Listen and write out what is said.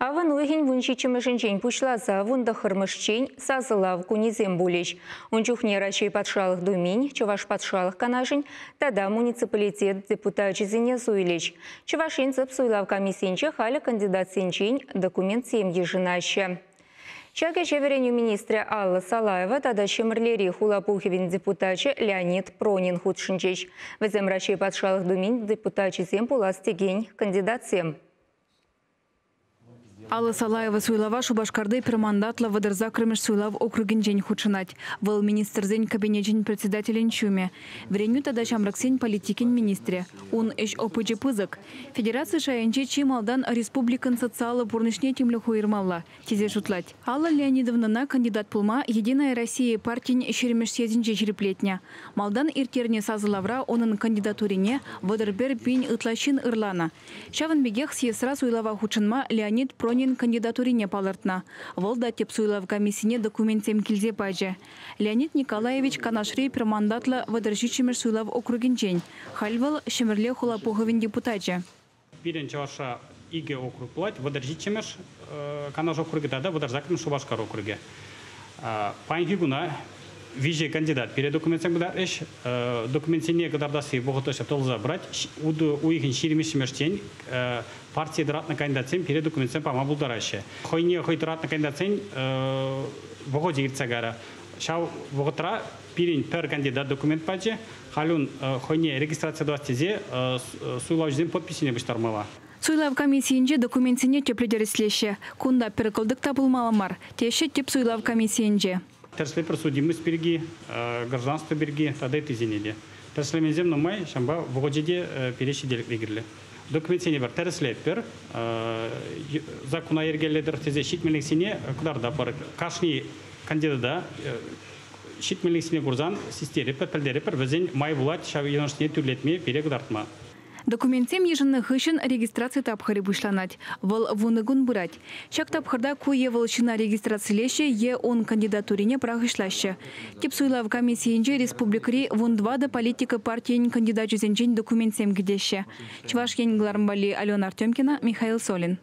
Авӑн уйӑхӗн 17-мӗшӗнчен пуҫласа 19-мӗшчен сасӑлав кунӗсем пулӗҫ. Ун чухне Раҫҫей Патшалӑх Думин, Чӑваш Патшалӑх Канашӗн тата муниципалитет депутачӗсене суйлӗҫ. Чӑваш Ен тӗп суйлав комиссийӗнче халӗ кандидатсенчен документсем йышӑнаҫҫӗ. Ҫак ӗҫе вӗренӳ министрӗ Алла Салаева тата Ҫӗмӗрлери хула пухӑвӗн депутачӗ Леонид Пронин хутшӑнчӗҫ. Вӗсем Раҫҫей Патшалӑх Думин депутачӗсем пулас текен кандидатсем. Алла Салаева суйлава Шупашкарти пӗр мандатлӑ 38-мӗш суйлав округӗнчен хутшӑнать. Вӑл Министрсен Кабинечӗн председателӗн ҫумӗ, вӗренӳ тата ҫамрӑксен политикин министрӗ. Ун ӗҫ опычӗ пысӑк. Федераци шайӗнче чи малтан республикӑн социаллӑ пурнӑҫне тимлӗх уйӑрмалла, тесе шутлать. Алла Леонидовнӑна кандидат пулма «Единая Россия» партин 20-мӗш съездӗнче ҫирӗплетнӗ. Малтан ирттернӗ сасӑлавра унӑн кандидатурине 31 пин ытла ҫын ырланӑ. Ҫавӑн пекех съездра суйлава хутшӑнма Леонид Пронин кандидатурине палӑртнӑ. Вӑл та тӗп суйлав комиссине документсем килсе пачӗ. Леонид Николаевич Канашри пӗр мандатлӑ 37-мӗш суйлав округӗнчен. Халь вӑл Ҫӗмӗрле хула пухӑвӗн депутачӗ. Пирӗн Чӑвашра икӗ округ пулать. 37-мӗш Канаш округӗ тата 38-мӗш Шупашкар округӗ. Паянхи куна виҫӗ кандидат пире документсем кӑтартрӗҫ. Документсене кӑтартасси вӑхӑтлӑ тӑлса пырать. Утӑ уйӑхӗн 23-мӗшчен партие тӑратнӑ кандидатсем пире документсем пама пултараҫҫӗ. Хӑйне хӑй тӑратнӑ кандидатсен вӑхӑчӗ иртсе кайрӗ. Ҫав вӑхӑтра пирӗн пӗр кандидат документ пачӗ. Халь ун хӑйне регистраци тӑвас тесе суйлавҫӑсен подписьне пуҫтармалла. Суйлав комиссийӗнче документсене тӗплӗ тӗрӗслеҫҫӗ. Кунта пӗр кӑлтӑк та пулмалла мар, теҫҫӗ тӗп суйлав комиссийӗнче. Тӗрӗслетпӗр судимость пирки, гражданство пирки тата ыттисене те. Тӗрӗслеменсем нумай, ҫавӑнпа вӑхӑчӗ те пире ҫителӗклӗ кирлӗ. Документсене пӗр тӗрӗслетпӗр, закона йӗркелетӗр тесе ҫитменлӗхсене кӑтартатпӑр. Кашни кандидата ҫитменлӗхсене курсан систерӗпӗр, пӗлтерӗпӗр, вӗсен май пулать ҫав йӑнӑшне тӳрлетме, пире кӑтартма. Документсем йышӑннӑ хыҫҫӑн регистраци тапхӑрӗ пуҫланать. Вӑл 10 кун пырать. Ҫак тапхӑрта ку е вӑл ҫынна регистрацилеҫҫӗ е ун кандидатурине пӑрахӑҫлаҫҫӗ. Тӗп суйлав комиссийӗнче республикӑри 14 политика партийӗн кандидачӗсенчен документсем кӗтеҫҫӗ. Чӑваш Ен кӑларӑм валли Алена Артемкина, Михаил Солин.